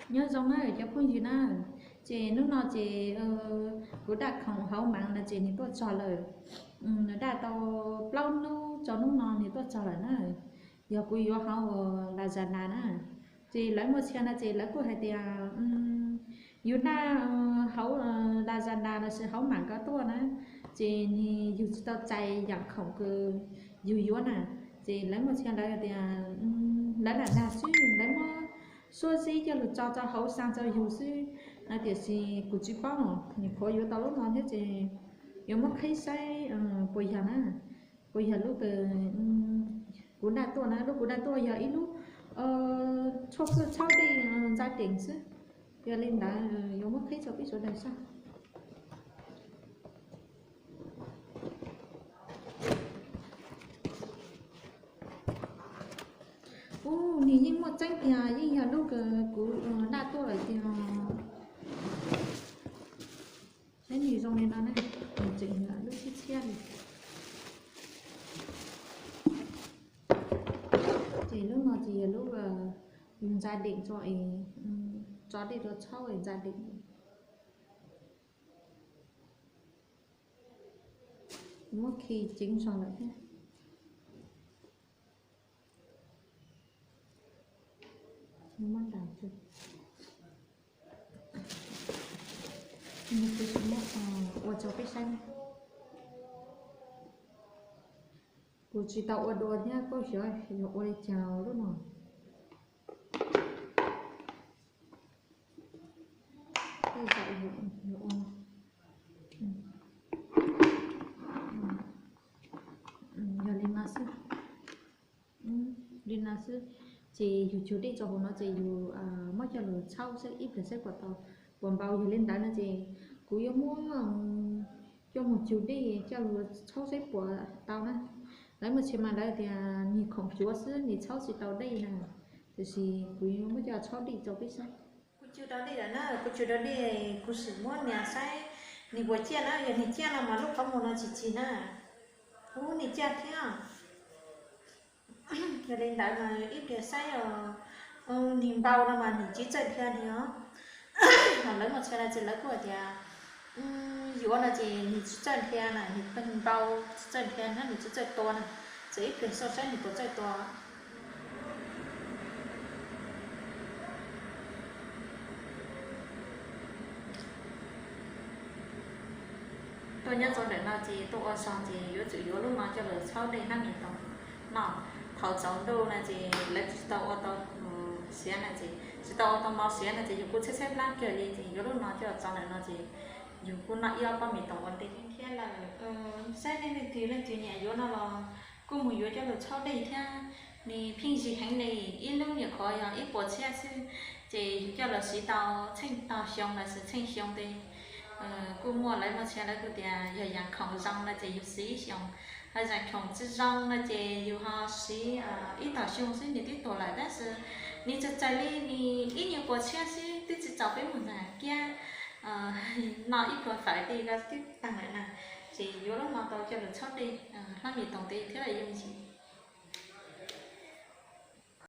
Nyob zoo na cov phooj ywg na, ces hnub no ces kuv daj khoom hauv Maiv no ces nws tuaj txog lawm. Daj tau plaub hnub rau hnub no nws tuaj txog lawm na. Yog kuv yuav hauv Lazada na, ces lawv muaj txhia no ces lawv kuj hais tias yus daj hauv Lazada lossis hauv Maiv ko tuaj na, ces nws yug tsis tau txais yam khoom kws yug yuav na. Ces lawv muaj txhia lawv tias lawv lam dag xwb, lawv muab suab zib coj lug tso rau hauv xaa rau yug xwb. Tiam sis kuv tsis paub, nyuam qhuav yuav tau lub no thiab ces yuav muab qhib saib puas yog na, puas yog lub kws kuv daj tuaj na. Lub kuv daj tuaj yog ib lub tshuaj kws txhaub dej ntxa deem xwb. Yog li ntawd yuav muab qhib rau peb sawv daws saib. Ub, nws yeej muaj tseeb tiag, yeej yog lub kws kuv daj tuaj lawm tiag. Saib nws zoo li no na, nws tseem yog lub txhiab txhiab li. Ces lub no ces yog lub yus ntxa deem tso es, tso dej rau txhaub es ntxa deem. Muab khi ceev zog lawm thiab. Muab ntais, kuv tsis muab ua rau peb saib na. Kuv tsis tau ua dua thiab, koj xyov yog ua li cas lub no. Tej zaum yog ua, yog li no xwb. Li no xwb. Ces yus cug dej rau hauv no ces yus muab coj lug txhaub saib ib pliag saib puas tau, puas npau. Yog li ntawd no ces kuv yuav muab coj mus cug dej coj lug txhaub saib puas tau na. Lawv muaj txhia mas lawv tias nws khoom cuav xwb nws txhaub tsis tau dej na. Tiam sis kuv yuav muab coj txhaub dej rau peb saib. Kuv cug tau dej lawm na, kuv cug tau dej, kuv sim muab nias saib nws puas ciaj na. Yog nws ciaj no mas lub qhov muag no tsis cig na. Ub, nws ciaj thiab. Yog li ntawd mas ib pliag saib os, nws npau no mas nws tsis txawj dhia li os. Lawv muaj txhia no ces lawv kuj hais tias yuav no ces nws tsis txawj dhia na, nws npau tsis txawj dhia na, nws tsis txawj tua na. Ces ib pliag xauj saib nws puas txawj tua. Tuaj nyob rau ntawm no ces tuaj ua zog ces yuav tsum yuav lub no coj lug txhaub dej hnab mis toos no. Thaum tsaus ntuj no ces lawv tsis tau ua tau siav no ces, tsis tau ua tau mov siav no ces yus kuj tshaib tshaib plab kawg li ces yuav lub no coj tso ntawm no ces yus kuj noj ib ob pob mis toos ua ntej thiab lawm. Saib nej leej twg leej twg nyiam yuav no los kuj mus yuav coj lug txhaub dej thiab. Nws pheej zis heev li, ib lub nyuam qhuav yog ib puas txhiab xwb ces yus coj los siv tau txheej tog xyoo lossis txheej xyoo tes. Kuj muaj lawv muaj txhia lawv kuj tias yog yam khoom zoo no ces yus siv ib xyoos, ho yam khoom tsis zoo no ces yus ho siv ib tog xyoo xwb nws twb tuag lawm. Tab sis nws txawm txawm li nws ib nyuag puas txhiab xwb twb tsis txaus peb mus ntag kiab, noj ib pluag fawm tej ko twb tag lawm na. Ces yuav lub no tau coj lug txhaub dej hnab mis toos tes thiab los yooj yim.